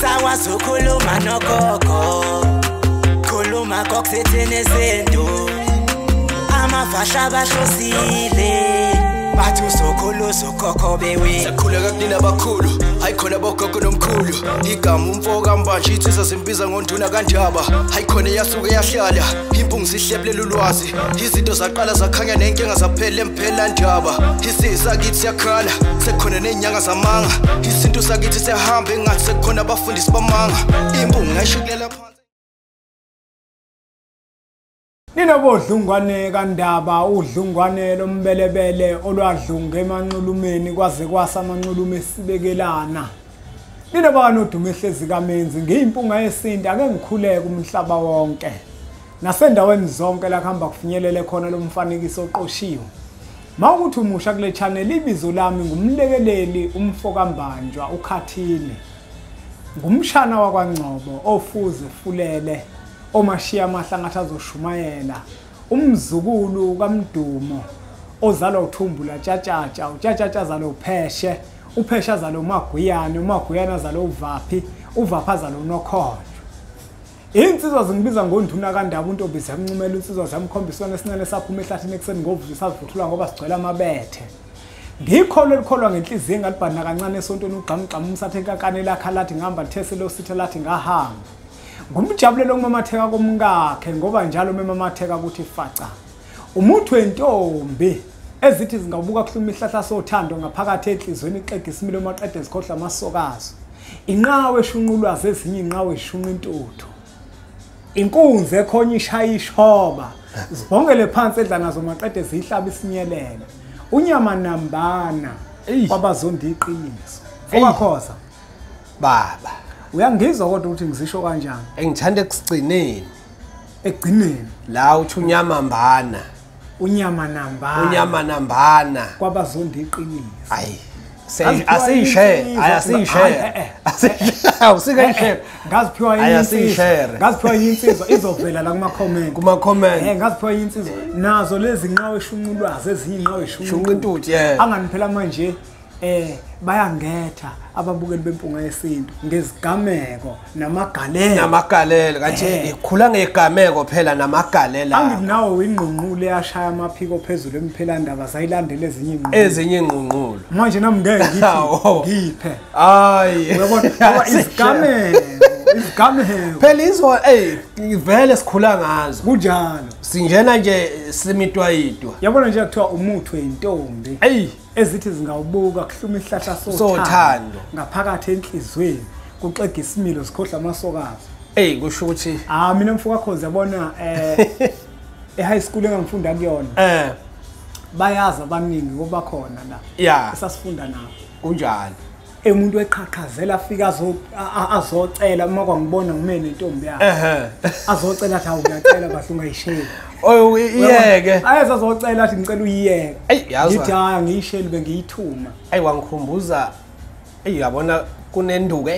Sakwazi ukukhuluma nogogo, khuluma kokusithini izinto. Amafasha bahlosile, bathi uzokhulu ukhokho bewe. Sakhuleka kunina abakhulu, hayi khona bogogo nomkhulu. Igama umfo kaMbanje insizwa zimbiza ngonduna kaNdaba. Hayi khona yasuke yahlala, impungu zihlebulela ulwazi. Izinto zaqala zakhanya nenkinga zaphela emphela ndaba. Isizwe sakithi siyakhala, sekukhona nezinyanga zamanga. Isintu sakithi siyahamba engathi sekukhona abafundisi bamanga. Impungu ngayishukulela phansi. Nina bodlungwane kaNdaba, udlungwane lombelebele olwadlunga emanxulumeni kwaze kwasa amanxulume esibekelana. Nina banodumo ehlezi kaMenzi, ngiyimpunga yesintu, ake ngikhuleke umhlaba wonke. Nasendaweni zonke la kuhamba kufinyelele khona lo mfanekiso oqoshiwe. Mawukuthi umusha kule channel, ibizo lami ngumlekeleli umfo kaMbanjwa uKhathini. Ngumshana wakwaNgcobo ofuze fulele, omashiya amahla ngathi azoshumayela, umzukulu kaMdumo ozalwa uThumbula Tshatshatsha, uTshatshatsha azalwa uPheshe, uPheshe azalwa uMaguyane, uMaguyane azalwa uVaphi, uVaphi azalwa uNokhonjwa. Insizwa zingibiza ngonduna kaNdaba, untombi ziyamncumela insizwa ziyamkhombisa isona esincane saphuma ehlathini ekuseni ngovuzo sazivuthulwa ngoba sigcwele amabethe. Ngikholwa elikholwa ngenhliziyo engalibhana kancane esontweni ugqamugqamu umsathe enkankane lakha lathi ngihamba lithese lositha lathi ngahamba. Ngumjabulelo kumamatheka komkakhe ngoba njalo memamatheka ukuthi faca. Umuthi wentombi ezithi zingabuka kuhluma ihlahla sothando ngaphakathi enhlizweni ixega isimilo maqede zikhohlwa amasokazo. Inqawe eshunqulwazi ezinye inqawe eshunqa intuthu. Inkunzi ekhonya ishaya ishoba zibhongele phansi edla nazo maqede zihlaba isinyelele. Unyama nambana kwabazonda iqiniso. Mfokakhoza baba, uyangizwa kodwa ukuthi ngizisho kanjani? Engithanda ekugcineni. Ekugcineni la uthi unyama mbana, unyama nambana, unyama nambana kwabazonda iqiniso. Hayi, asiyishare, ayasiyishare, asiyishare, ngaziphiwa ayasiyishare, ngaziphiwa insizwa izovela la kuma comment, kuma comment. Ngaziphiwa insizwa nazo lezi nqawe eshunqulwazi ezinye inqawe eshunqa intuthu. Angani phela manje bayangetha ababukeli bempunga yesintu ngezigameko namagalelo, namagalelo kanje ikhula ngegameko phela namagalelo. Angithi nawe ingqungqule yashaya amaphiko phezulu emphelandaba zayilandela ezinye ingqungqulu, ezinye ingqungqulu. Manje nami ngeke ngithi ngiphe. Hayi, uyabona ngoba izigameko, izigameko phela izo vele sikhula ngazo. Kunjalo, sinjena nje simitwayidwa. Yabona nje kuthiwa umuthi wentombi ezithi zingawubuka kuhluma ihlahla sothando ngaphakathi enhlizweni kuxega isimilo zikhohlwa amasokazo. Kusho ukuthi mina mfokakhoza yabona e-high school engangifunda kuyona bayazi abaningi ngoba khona la esasifunda nabo. Kunjalo, umuntu eqhaqhazela afika azocela uma kwangibona ngime nentombi yakhe, azocela athi awuyacela bahle ungayisheli. Iyeke ayeza azocela athi ngicela uyiyeke. Ngithi hayi ngiyisheli bengiyithuma. Wangikhumbuza, yabona kunenduku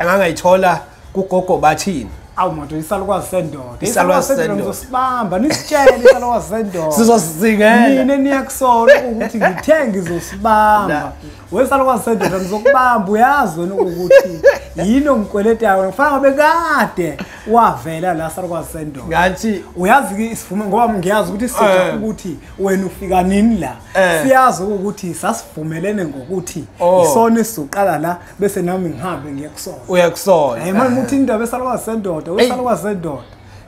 engangayithola kugogo bathini. Awu madoda, isalukwazi sendoda, isalukwazi sendoda ngizosibamba nisitshele isalukwazi sendoda sizosizingela. Mina niyakusola ukuthi ngithe ngizosibamba. Wesalukwazi sendoda ngizokubamba, uyazi wena ukuthi yini ongikweletayo. Kufanele ngabe kade wavela la salukwazi sendoda. Ngathi uyazi ke isivume ngoba ngiyazi ukuthi sizothi ukuthi wena ufika nini la. Siyazi ukuthi sasivumelene ngokuthi isona esizoqala la bese nami ngihambe ngiyakusola. Uyakusola. Manje uthi indaba esalukwazi sendoda, wesalukwazi sendoda.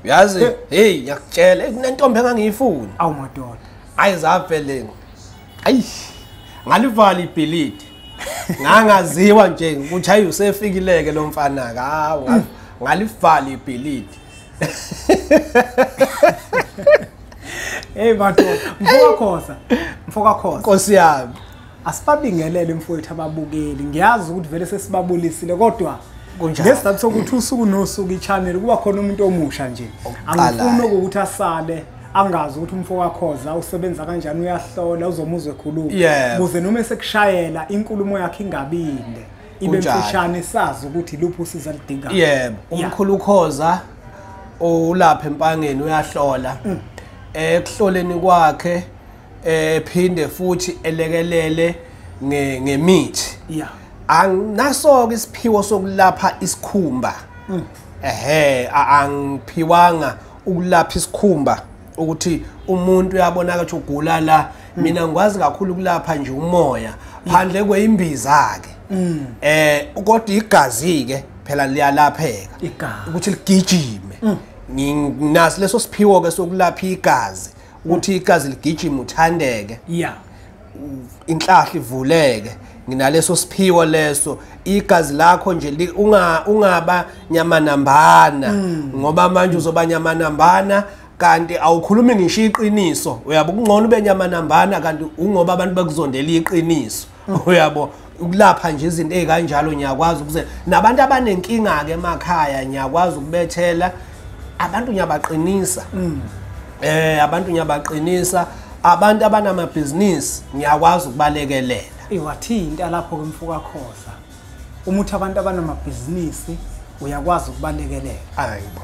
Uyazi, hey ngiyakutshela kunentombi engangiyifuni. Awu madoda. Ayizavele. Ayi ngalivala ibhilidi. Ngangaziwa nje ukuthi hayi usefikileke lo mfana ka. Hawu ngalivala ibhilidi. Hey madoda, mfokakhoza, mfokakhoza. Nkosi yami. Asibabingelele mfowethu ababukeli. Ngiyazi ukuthi vele sesibabulisile kodwa ngesizathu sokuthi usuku nosuku i-channel kuba khona umuntu omusha nje. Angifuni ukuthi asale angazi ukuthi umfokakhoza usebenza kanjani, uyahlola uzomuzwe ekhuluma. Kuze noma esekushayela inkulumo yakhe ingabinde, ibe mfishane sazi ukuthi luphi usizo aludingayo. Yebo, umkhulu ukhoza ulapha empangeni uyahlola. Ekuhloleni kwakhe ephinde futhi elekelele ngemithi. Anginaso ke isiphiwo sokulapha isikhumba. Ehhe, angiphiwanga ukulapha isikhumba ukuthi umuntu uyabonakala ukuthi ugula la. Mina ngikwazi kakhulu ukulapha nje umoya phandle kweyimbiza ke. Kodwa igazi ke phela liyalapheka ukuthi ligijime. Nginaso leso siphiwo ke sokulapha igazi ukuthi igazi ligijime uthandeke. Yeah. Inhlahla ivuleke. Nginaleso siphiwo leso. Igazi lakho nje ungaba nyamanambana ngoba manje uzoba nyamanambana kanti awukhulumi ngisho iqiniso. Uyabo, kungcono ube nyamanambana kanti ungoba abantu bakuzondela iqiniso. Uyabo, ukulapha nje izinto ezikanjalo ngiyakwazi ukuze nabantu abanenkinga ke emakhaya ngiyakwazi ukubethela abantu, ngiyabaqinisa. Abantu ngiyabaqinisa, abantu abanamabhizinisi ngiyakwazi ukubalekelela. Iwathinta lapho ke mfoka Khoza, umuthi abantu abanamabhizinisi uyakwazi ukubalekelela. Hayibo,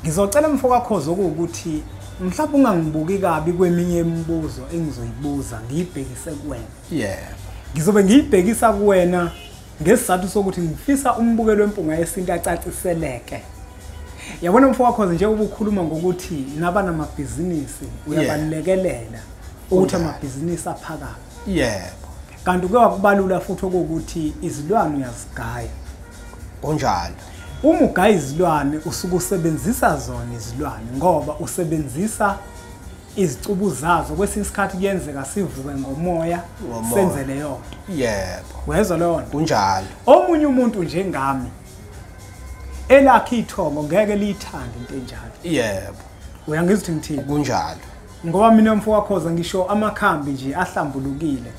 ngizocela mfoka Khoza ukuthi mhlawumbe ungangibuki kabi kweminye imibuzo engizoyibuza ngiyibhekise kuwena. Yebo. Ngizobe ngiyibhekisa kuwena ngesizathu sokuthi ngifisa umbukelo wempunga yesintu acaciseleke. Yabona mfoka Khoza, njengoba ukhuluma ngokuthi nabanamabhizinisi uyabalekelela ukuthi amabhizinisi aphakame. Yebo. Kanti kuye wakubalula futhi ukuthi izilwane uyazigaya. Kunjalo. Uma ugaya izilwane usuke usebenzisa zona izilwane ngoba usebenzisa izicubu zazo. Kwesinye isikhathi kuyenzeka sivuke ngomoya senze leyo nto. Yebo. Wezwa leyo nto? Kunjalo. Omunye umuntu njengami elakhe ithongo ngeke liyithande into enjalo. Yebo. Uyangizwa ukuthi ngithini? Kunjalo. Ngoba mina mfoka Khoza ngisho amakhambi nje ahlambulukile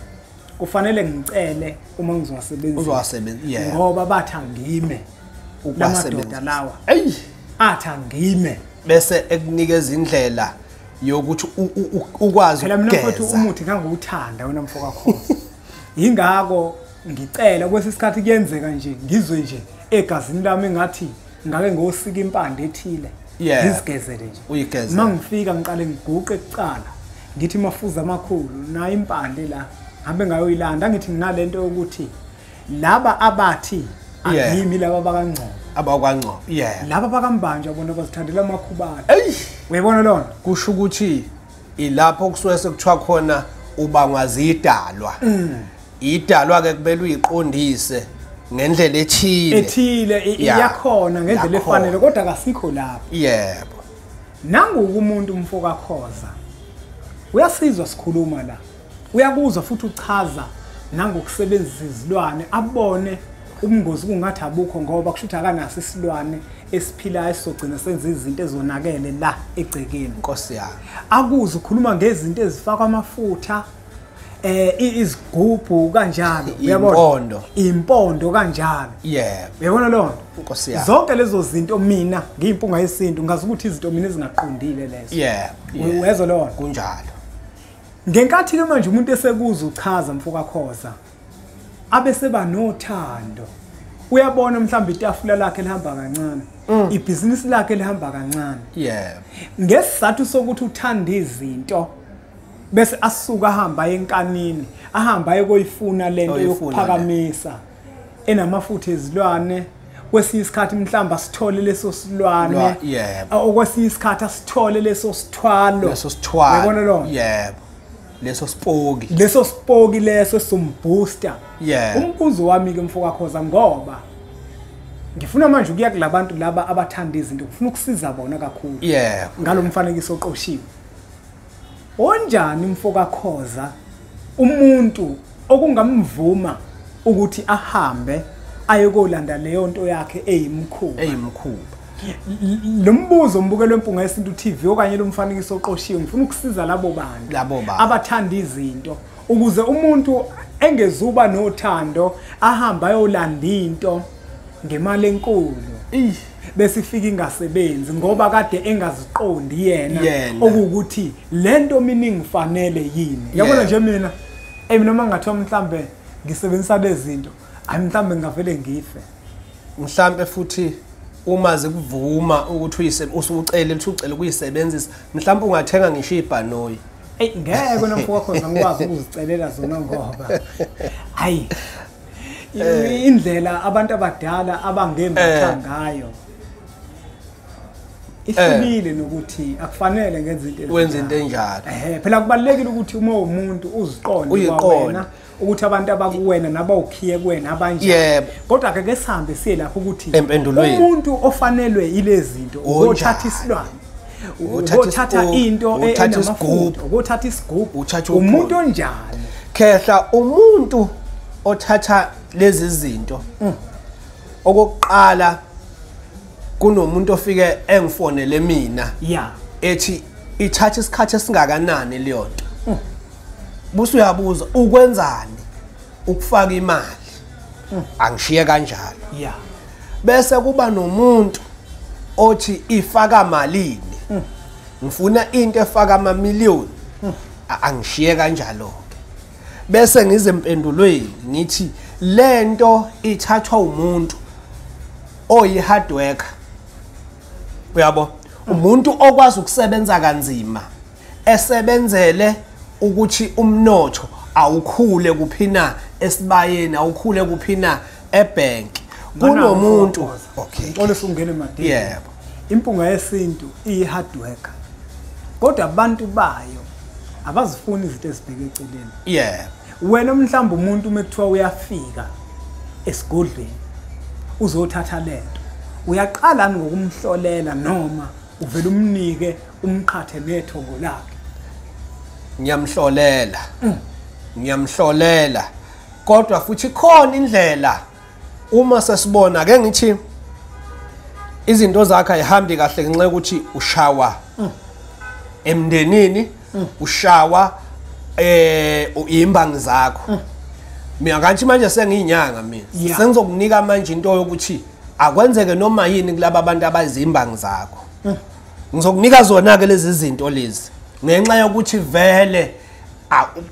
kufanele ngicele uma ngizowasebenzisa. Uzowasebenzisa. Yebo. Ngoba bathi angime lamadoda lawa. Ey, athi angime bese ekunikeza indlela yokuthi ukwazi ukugeza. Phela mina mfowethu umuthi ngangiwuthanda wena mfoka Khoza. Yingakho ngicela kwesikhathi kuyenzeka nje ngizwe nje egazini lami ngathi ngake ngosika impande ethile. Ngizigezele nje. Uyigezele. Mangifika ngiqale ngiguqe kuqala ngithi mafuza amakhulu na impande la ngabe ngayoyilanda. Ngithi nginalento yokuthi laba abathi angimi laba bakaNgcobo, abakwaNgcobo. Yeah. Laba bakaMbanjwa bona bazithandela amakhubalo. Ey, uyabona lona? Kusho ukuthi ilapho kusuke sekuthiwa khona ubangwa zidalwa. Idalwa ke kumele uyiqondise ngendlela ethile. Ethile iyakhona ngendlela efanele kodwa kasikho lapho. Yebo. Nangu umuntu mfoka Khoza uyasizwa sikhuluma la. Uyakuzwa futhi uchaza nangokusebenzisa izilwane abone ubungozi kungathi abukho ngoba kusho ukuthi akanaso isilwane esiphilayo esizogcina senza izinto ezonakele la egcekeni. Nkosi yami. Akuze ukhuluma ngezinto ezifakwa amafutha, izigubhu kanjalo, uyabona, impondo kanjalo. Yebo. Uyabona lona? Nkosi yami. Zonke lezo zinto mina ngiyimpunga yesintu ngazi ukuthi izinto mina ezingaqondile lezo. Yebo. Uyezwa lona? Kunjalo. Ngenkathi ke manje umuntu esekuza uchaza mfoka Khoza abeseba nothando, uyabona mhlawumbe itafula lakhe lihamba kancane, ibhizinisi lakhe lihamba kancane. Yebo. Ngesizathu sokuthi uthanda izinto bese asuka ahamba enkanini, ahamba ayoyifuna lento yokuphakamisa enamafutha ezilwane. Kwesinye isikhathi mhlawumbe asithole leso silwane, okwesinye isikhathi asithole leso sithwalo. Leso sithwalo. Uyabona lona? Yebo. Leso sipoki. Leso sipoki leso sombooster. Yeah. Umbuzo wami ke mfoka Khoza, ngoba ngifuna manje ukuya kulabantu laba abathanda izinto, ngifuna ukusiza bona kakhulu. Yeah. Ngalomfanekiso oqoshiwe. Onjani mfoka Khoza umuntu okungamvuma ukuthi ahambe ayekolanda leyo nto yakhe eyimkhuba? Eyimkhuba. Lo mbuzo mbukelo wempunga yesintu TV okanye lo mfanekiso oqoshiwe, ngifuna ukusiza labo bantu abathanda izinto ukuze umuntu engezuba nothando ahamba ayolanda into ngemali enkulu bese ifika ingasebenzi ngoba kade engaziqondi yena okuwukuthi lento mina ingifanele yini. Yabona nje mina mina mangathiwa mhlambe ngisebenzisa lezi zinto, hayi mhlambe ngingavele ngife. Mhlambe futhi uma zikuvuma ukuthi usucele ukuthi ucele ukuyisebenzisa, mhlawumbe ungathenga ngisho ibhanoyi. Ey, ngeke wena mfoka Khoza ngikwazi ukuzicelela zona ngoba hayi Indlela abantu abadala abangembatha ngayo ihlukile nokuthi akufanele ngenze into wenze into enjalo. Phela kubalekile ukuthi uma umuntu uziqonde wena ukuthi abantu abakuwena nabawukhiye kuwena abanjani. Kodwa ke ke sihambe siye lapho ukuthi umuntu ofanelwe ilezi zinto ukothatha isilwane, ukothatha into enamafutha, ukothatha isigubhu, umuntu onjani? Khehla, umuntu othatha lezi zinto okokuqala kunomuntu ofike engifonele mina ethi ithatha isikhathi esingakanani leyo nto. Buse uyabuza ukwenzani ukufaka imali, angishiye kanjalo. Bese kuba nomuntu othi ifaka malini, ngifuna into efaka amamiliyoni, angishiye kanjalo ke. Bese ngize empendulweni ngithi lento ithathwa umuntu oyi hard worker, uyabo, umuntu okwazi ukusebenza kanzima, esebenzele ukuthi umnotho awukhule kuphina esibayeni, awukhule kuphina ebank. Kunomuntu okay ngicela usungene emadini. Yebo, impunga yesintu iyi hard worker, kodwa abantu bayo abazifuni izinto ezibheke eceleni. Yebo, wena mhlawumbe umuntu uma kuthiwa uyafika esigodlweni uzothatha lento, uyaqala ngokumhlolela noma uvela umnike umqhathe nethongo lakhe? Ngiyamhlolela, ngiyamhlolela, kodwa futhi khona indlela uma sesibona ke ngithi izinto zakhe ayihambi kahle ngenxa yokuthi ushawa emndenini, ushawa imbangi zakho. Mina kanti manje sengiyinyanga mina, sengizokunika manje into yokuthi akwenzeke noma yini kulaba abantu abazimbangi zakho. Ngizokunika zona ke lezi zinto lezi ngenxa yokuthi vele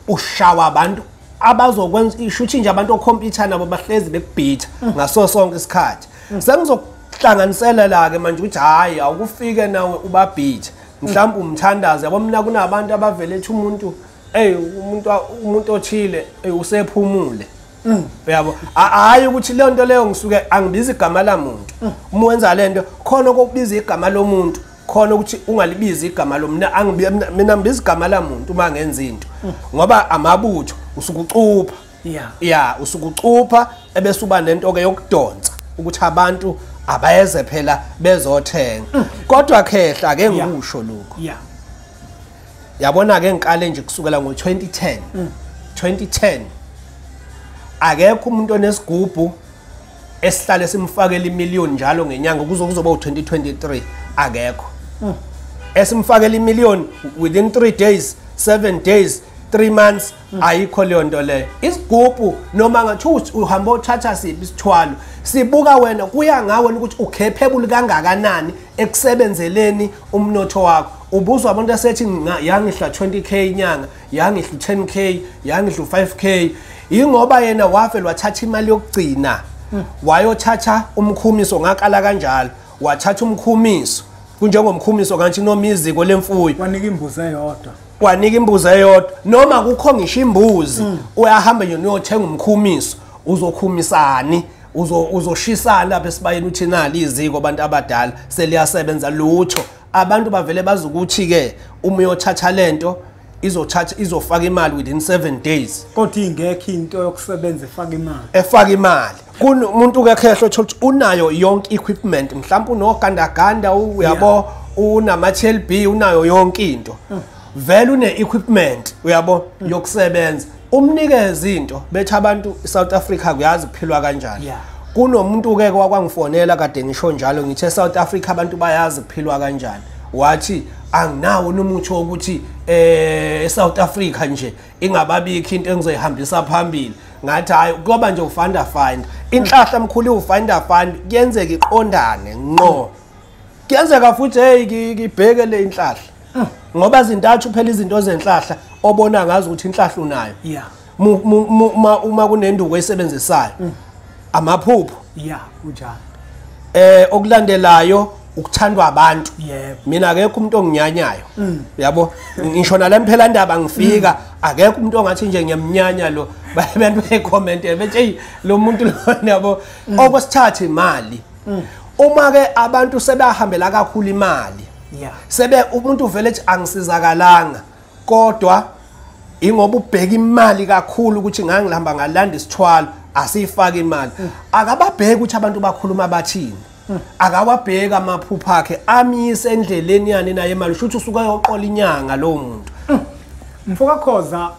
ushawa abantu abazokwenza ishuthi nje abantu okhompyutha nabo bahlezi bekubhitha ngaso sonke isikhathi. Sengizokuhlanganisela la ke manje ukuthi hayi awukufike nawe ubabhithe, mhlawumbe umthandazo. Yabo, mina kunabantu abavele ethi umuntu ey umuntu othile usephumule, uyabo. Hayi ukuthi leyo nto leyo ngisuke angibiza igama lamuntu. Uma wenza lento khona ukubiza igama lomuntu, khona ukuthi ungalibizi igama lomna. Mina ngibiza igama lamuntu uma ngenza into, ngoba amabutho usukucupha. Usukucupha ebese uba nento ke yokudonsa ukuthi abantu abayeze phela bezothenga. Kodwa khehla ke ngikusho lokho. Yabona ke ngiqale nje kusukela ngo-2010 2010 akekho umuntu onesigubhu esihlale simfakela imiliyoni njalo ngenyanga kuzoba u2023, akekho esimfakela imiliyoni within 3 days, 7 days, 3 months, ayikho leyo nto leyo. Isigubhu noma ngathi uhamba othatha siphi isithwalo, sibuka wena, kuya ngawe ukuthi ukhephebule kangakanani ekusebenzeleni umnotho wakho. Ubuzwa abantu asethi yangihla 20k inyanga, yangihla 10k, yangihla 5k, ingoba yena wafela wathatha imali yokugcina wayothatha umkhumiso. Ngaqala kanjalo, wathatha umkhumiso kunjengomkhumiso kanti noma iziko lemfuyo, wanika imbuzi eyodwa, wanika imbuzi eyodwa, noma kukho ngisho imbuzi uyahamba nje uyothenga umkhumiso, uzokhumisani, uzoshisana lapha esibayeni uthi nali iziko abantu abadala seliyasebenza. Lutho, abantu bavele bazukuthi ke uma uyothatha lento izothatha izofaka imali within 7 days, kodwa ingekho into yokusebenza efaka imali, efaka imali. Kunomuntu ke khehlo othola ukuthi unayo yonke equipment, mhlawumbe unogandaganda, uyabo, unama TLB, unayo yonke into, vele une equipment, uyabo, yokusebenza. Umnikeze into bethi abantu eSouth Africa kuyazi kuphilwa kanjani. Kunomuntu ke kwakwangifonela kade ngisho njalo ngithi eSouth Africa abantu bayazi kuphilwa kanjani, wathi anginawo nomuthi wokuthi eSouth Africa nje ingababikho into engizoyihambisa phambili. Ngathi hayi, kuyoba nje ufanda find inhlahla mkhulu, ufanda find kuyenzeka iqondane ngqo, kuyenzeka futhi hey ngibheke le inhlahla, ngoba zintathu phela izinto zenhlahla obona ngazo ukuthi inhlahla unayo. Uma kunenduku oyisebenzisayo, amaphupho, kunjalo, okulandelayo ukuthandwa abantu. Mina akekho umuntu onginyanyayo, yabo, ngisho nala mphela ndaba ngifika Akekho umuntu ongathi nje ngiyamnyanya lo, abantu becomment bethi hey lo muntu lona yabo. Okwesithathu imali. Uma ke abantu sebahambela kakhulu imali, sebe umuntu vele ethi angisizakalanga, kodwa ingoba ubheka imali kakhulu ukuthi ngangihamba ngalanda isithwalo asiyifake imali. Akababheki ukuthi abantu bakhuluma bathini, akawabheka amaphupha akhe amyise endleleni yani naye imali, usho ukuthi usuka yoqola inyanga lo muntu. Mfoka Khoza,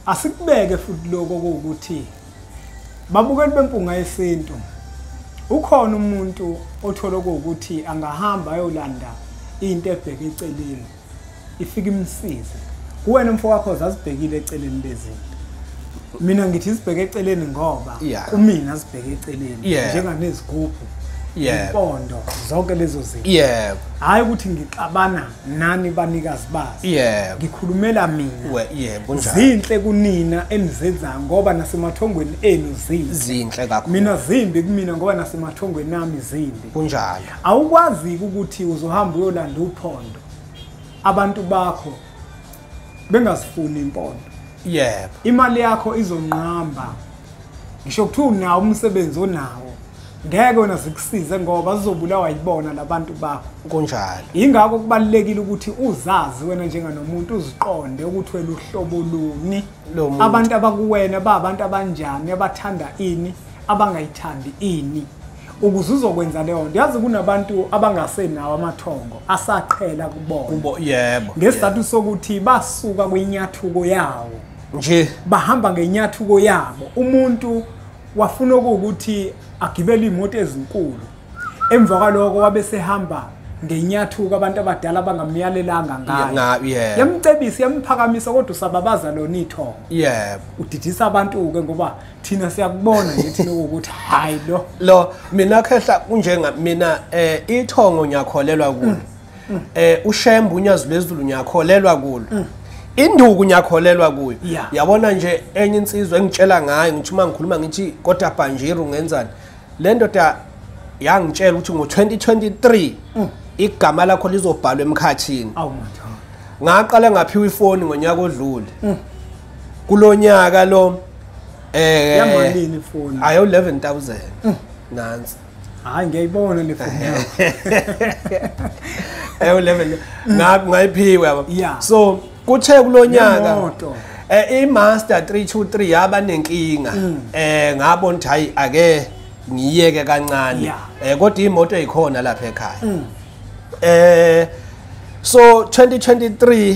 asikubeke futhi lokho ukuthi babukeli beMpunga Yesintu, ukhona umuntu othola ukuthi angahamba ayolanda into ebheke eceleni ifike imsize. Kuwena mfoka Khoza azibhekile eceleni lezinto. Mina ngithi izibheke eceleni ngoba kumina azibheke eceleni njenganezigubhu, impondo, zonke lezo zinto. Hayi ukuthi ngixabana nani banikazi bazo. Ngikhulumela mina. Zinhle kunina enizenzayo ngoba nasemathongweni enu zinhle kakhulu. Mina zimbi kumina ngoba nasemathongweni nami zimbi. Kunjalo. Awukwazi ukuthi uzohamba uyolanda uphondo abantu bakho bengazifuni impondo. Yebo. Imali yakho izonqamba. Ngisho kuthiwa unawo umsebenzi onawo, ngeke wena zikusize ngoba zizobulawa yibona labantu bakho. Kunjalo. Ingakho kubalulekile ukuthi uzazi wena njenganomuntu, uziqonde ukuthi wena uhlobo luni, abantu abakuwena ba abantu abanjani, abathanda ini, abangayithandi ini, ukuze uzokwenza leyo nto. Yazi kunabantu abangasenawo amathongo asaqhela kubona. Yebo. Ngesizathu sokuthi basuka kwinyathuko yawo nje, bahamba ngenyathuko yabo. Umuntu wafuna ukuthi agibele imoto ezinkulu, emva kwaloko wabe sehamba ngenyathuko abantu abadala abangamyalelanga ngayo. Yamcebisa, yamphakamisa, kodwa usababaza lona ithongo. Yebo. Udidisa abantu ke ngoba thina siyakubona nje thina ukuthi hayi lo lo mina khehla kunjenga mina ithongo ngiyakholelwa kulo. Ushembe unyazi lwezulu ngiyakholelwa kulo. Induku ngiyakholelwa kuyo. Yabona nje enye insizwa engitshela ngayo, ngithi uma ngikhuluma ngithi kodwa Bhanjiru ngenzani, le ndoda yangitshela ukuthi ngo-2023 igama lakho lizobhalwa emkhathini. Ngaqala ngaphiwa ifoni ngonyaka odlule. Kulonyaka lo yamalini ifoni? Ayo 11,000. Nansi. Hayi ngiyayibona le foni yakho. Ayo 11 ngayiphiwa yabo. So kuthe kulonyaka iMaster 323 yaba nenkinga. Ngabona ukuthi hayi ake ngiyeke kancane. Kodwa imoto eyikhona lapha ekhaya. So 2023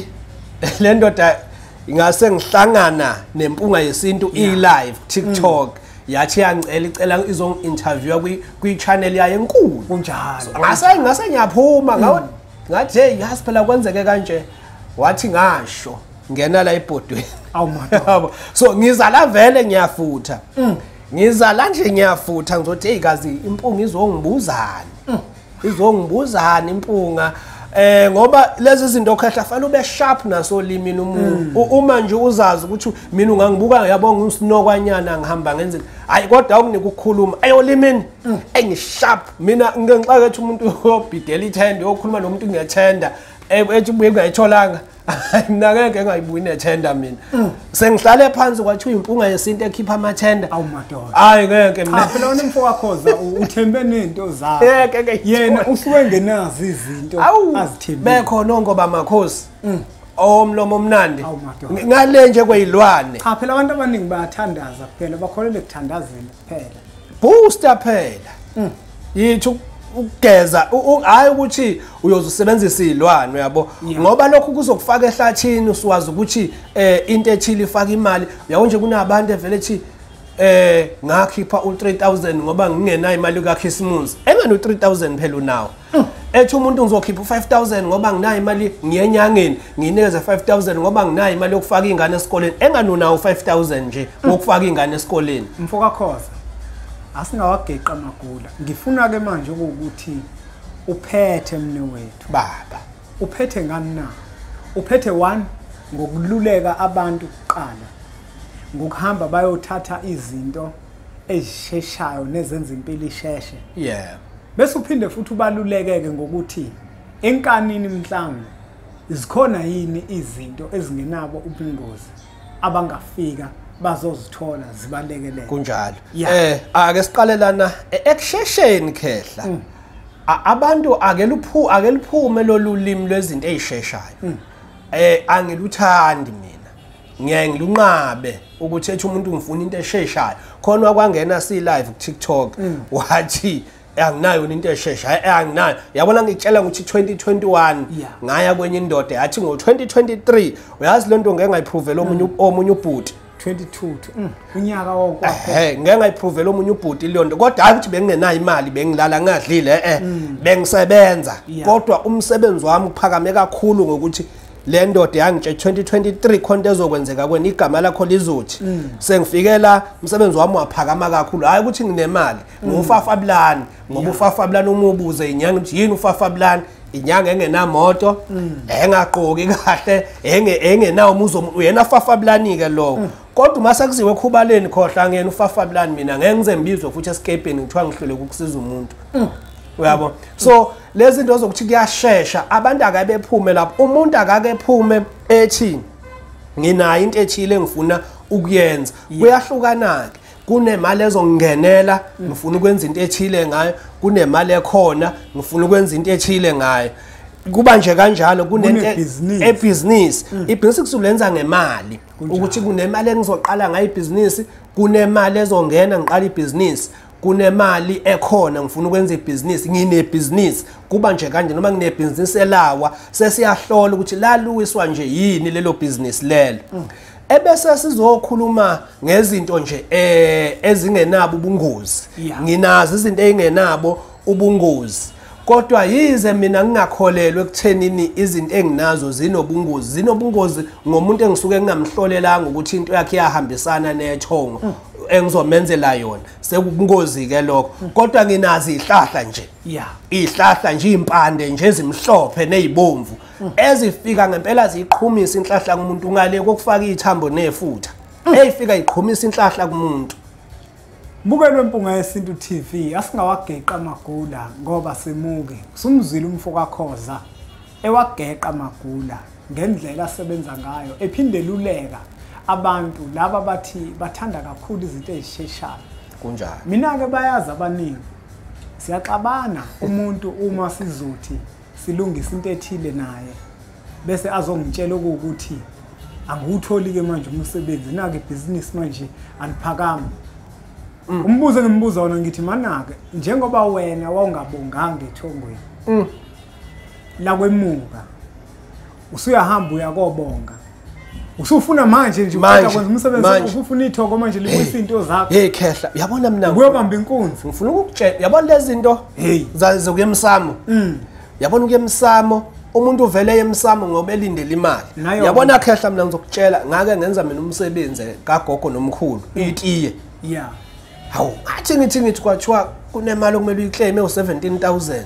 le ndoda ingase ngihlangana neMpunga Yesintu i-live TikTok. Yathi yangicela icela izongi-interviewa kwi-channel yayo enkulu. Kunjalo. Ngase ngiyaphuma ngathi hey yazi phela kwenzeke kanje. Wathi ngasho ngena la ebhodweni. Awu madoda. So ngizala vele ngiyafutha. Ngizala nje ngiyafutha ngizothi hey kazi impunga izongibuzani. Izongibuzani impunga. Ngoba lezi zinto khehla fanele ube sharp nasolimini umuntu. Uma nje uzazi ukuthi mina ungangibuka yabonga usinokwanyana ngihamba ngenze. Hayi kodwa awukunika ukukhuluma. Ayolimini engisharp mina ngeke ethi umuntu uyobhidela ithenda uyokhuluma nomuntu ngethenda ethi ubuye ungayitholanga. Mina ngeke ngayibuyi nethenda mina. Sengihlale phansi kwathiwa impunga yesintu ekhipha amathenda. Awu madoda. Hayi ngeke mina. Cha phela wena mfo Khoza uthembe nento zakho. Yena usuke engenazo izinto azithembile. Bekhona ongoba makhosi. Omlomo omnandi. Ngale nje kwezilwane. Cha phela abantu abaningi bayathandaza kuphela, bakholele ekuthandazeni kuphela. Booster phela. Yithu ukugeza hayi ukuthi uyozusebenzisa izilwane uyabo, ngoba lokhu kuzokufaka ehlathini usuwazi ukuthi into ethile ifaka imali. Uyabo nje kunabantu evele ethi ngakhipha u3000 ngoba ngingenayo imali kaChristmas, engane u3000 phela unawo. Ethi umuntu ngizokhipha u5000 ngoba nginayo imali ngiyenyangeni, nginikeze 5000 ngoba nginayo imali yokufaka ingane esikoleni, engane unawo 5000 nje wokufaka ingane esikoleni. Mfoka Khoza, asingawageqa amagula. Ngifuna ke manje ukuthi uphethe mne wethu baba. Uphethe ngani na? Uphethe one ngokululeka abantu kuqala, ngokuhamba bayothatha izinto ezisheshayo nezenza impilo isheshe. Yeah. Bese uphinde futhi ubalulekeke ngokuthi enkanini mhlawumbe zikhona yini izinto ezingenabo ubungozi abangafika bazozithola zibalekelele. Kunjalo. Ake siqale lana ekushesheni khehla. Abantu ake luphume lolu limi lwezinto ezisheshayo. Angiluthandi mina. Ngiyaye ngilunqabe ukuthi ethi umuntu ngifuna into esheshayo. Khona kwangena si live ku TikTok wathi anginayo into esheshayo, anginayo. Yabona ngikutshela ukuthi 2021 ngaya kwenye indoda yathi ngo 2023 uyazi lento ngeke ngayiprove omunye ubhuti 22 unyaka wokwakho. Ngeke ngayiprove omunye ubhuti leyo nto, kodwa hayi ukuthi bengingenayo imali, bengilala ngadlile, bengisebenza. Kodwa umsebenzi wami uphakame kakhulu ngokuthi le ndoda yangitshela 2023 khonto ezokwenzeka kwena, igama lakho lizothi. Sengifikela umsebenzi wami waphakama kakhulu, hayi ukuthi nginemali, ngufafabulani, ngoba ufafabulani uma ubuze inyanga ukuthi yini ufafabulani, inyanga engenamoto, engaqoki kahle, engenawo umuzi, uyena fafabulani ke lokho. Kodwa uma sekuziwe ekhubaleni khohla ngiyena ufafabulani mina, ngeke ngize ngibizwe futhi escapeni ngithiwa ngihlule ukusiza umuntu. Uyabo? So lezi zinto zokuthi kuyashesha, abantu akabephume lapho. Umuntu akakephume ethi nginayo into ethile engifuna ukuyenza. Kuyahlukana ke. Kunemali ezongingenela ngifuna ukwenza into ethile ngayo, kunemali ekhona ngifuna ukwenza into ethile ngayo. Kuba nje kanjalo kunento ebusiness. Ibhizinisi kusulenza ngemali. Ukuthi kunemali engizoqala ngayo ibhizinisi, kunemali ezongena ngiqala ibhizinisi, kunemali ekhona ngifuna ukwenza ibhizinisi, nginebhizinisi. Kuba nje kanje noma nginebhizinisi elawa, sesiyahlola ukuthi laluwiswa nje yini lelo bhizinisi lelo. Ebese sizokhuluma ngezinto nje ezingenabo ubungozi. Nginazo izinto ezingenabo ubungozi. Kodwa yize mina ngingakholelwa ekuthenini izinto enginazo zinobungozi, zinobungozi ngomuntu engisuke ngingamhlolelanga ukuthi into yakhe iyahambisana nethongo engizomenzela yona, sekubungozi ke lokho. Kodwa nginazo izihlahla nje, izihlahla nje, impande nje ezimhlophe nezibomvu ezifika ngempela ziqhumisa inhlahla kumuntu ngale kokufaka ithambo nefutha, eyifika iqhumisa inhlahla kumuntu. Bukelwe Mpunga Yesintu TV, asingawageqa amagula ngoba simuke. Usumzwile umfo kaKhoza ewageqa amagula ngendlela asebenza ngayo, ephinde eluleka abantu laba bathi bathanda kakhulu izinto ezisheshayo. Kunjalo. Mina ke bayazi abaningi siyaxabana umuntu uma sizothi silungisa into ethile naye bese azongitshela ukuthi angiwutholi ke manje umsebenzi, nake ibhizinisi manje aliphakami. Umbuzo ngimbuza wona ngithi manake njengoba wena wawungabonganga ethongweni la kwemuka usuyahamba uyakobonga, usufuna manje nje ukwenza umsebenzi, ufuna ithongo manje libuyisa into zakho. Hey khehla, uyabona mina uyobamba inkunzi. Ngifuna ukukutshela, uyabona lezi zinto zokuya emsamo. Uyabona ukuya emsamo, umuntu uvele emsamo ngoba elindele imali. Uyabona khehla, mina ngizokutshela ngake ngenza mina umsebenzi kagogo nomkhulu itiye. Hawu, ngathi ngithi kwathiwa kunemali okumele uyiclaim ewu-17,000.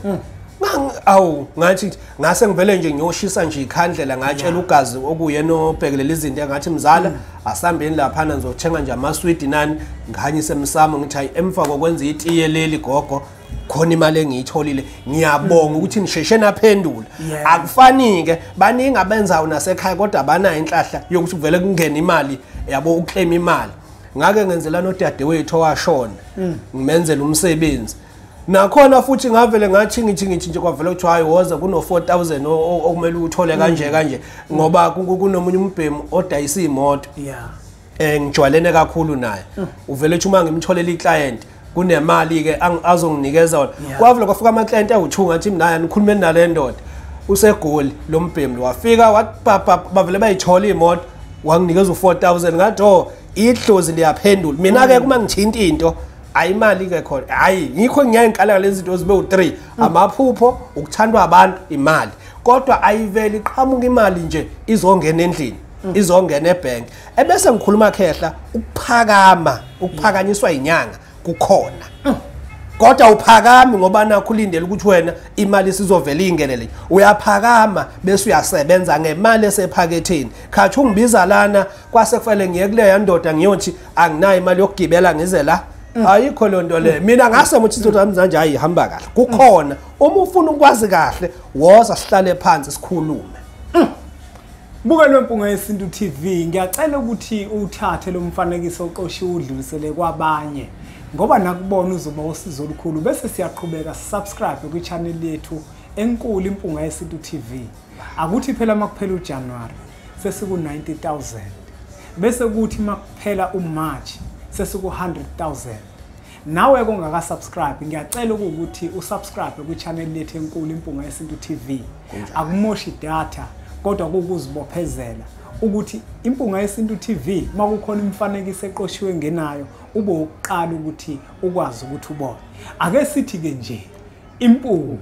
Awu, ngathi ngase ngivele nje ngiyoshisa nje ikhandlela, ngatshela ugazi okuyena obhekelela izinto, ngathi mzala asambeni laphana ngizothenga nje amaswidi nani, ngikhanyise emsamo ngithi hayi emva kokwenza itiye leli gogo khona imali engiyitholile, ngiyabonga ukuthi nisheshe naphendula. Akufani ke, baningi abenzayo nasekhaya kodwa abanayo inhlahla yokuthi kuvele kungene imali yabo, uclaim imali. Ngake ngenzela nodadewethu owashona, ngimenzela umsebenzi. Nakhona futhi ngavele ngathi ngithi nje kwavela ukuthi hayi woza kuno 4000 okumele uthole kanje kanje ngoba kunomunye umbhemu odayisa imoto. Ngijwayelene kakhulu naye. Uvele uthi uma ngimtholela iclient kunemali ke azonginikeza yona. Kwavela kwafika ama client awu2 ngathi mina nikhulumeni nale ndoda. Usegoli lo mbhemu wafika wathi bavele bayithola imoto wanginikeza u4000 ngathi oh idlozi liyaphendula. Mina ke kuma ngithinta into ayimali ke khona, hayi ngikho ngiyaye ngiqala lezi zinto zibe u3 amaphupho, ukuthandwa abantu, imali. Kodwa ayiveli iqhamuka imali nje izongena endlini, izongena ebank. Ebese ngikhuluma khehla ukuphakama, ukuphakanyiswa inyanga kukhona. Kodwa uphakami ngoba nakho ulindele ukuthi wena imali sizovela ingenele. Uyaphakama bese uyasebenza ngemali esephaketheni. Khathi ungibiza lana kwase kufanele ngiye kuleya ndoda ngiyothi anginayo imali yokugibela ngize la. Ayikho le nto le. Mina ngase ukuthi izinto zami manje ayihamba kahle. Kukhona uma ufuna ukwazi kahle woza sihlale phansi sikhulume. Bukelwe Mpunga Yesintu TV, ngiyacela ukuthi uthathe lo mfanekiso oqoshiwe udlulisele kwabanye, ngoba nakubona uzoba usizo olukhulu. Bese siyaqhubeka, subscribe kwi-channel yethu enkulu Impunga Yesintu TV. Akuthi phela makuphela uJanuary sesiku 90,000, bese kuthi makuphela uMarch sesiku 100,000. Nawe kongaka subscribe, ngiyacela ukuthi usubscribe kwi-channel yethu enkulu Impunga Yesintu TV. Akumoshi data, kodwa kukuzibophezela ukuthi Impunga Yesintu TV makukhona imifanekiso eqoshiwe ngenayo ube uqala ukuthi ukwazi ukuthi ubone. Ake sithi ke nje impunga.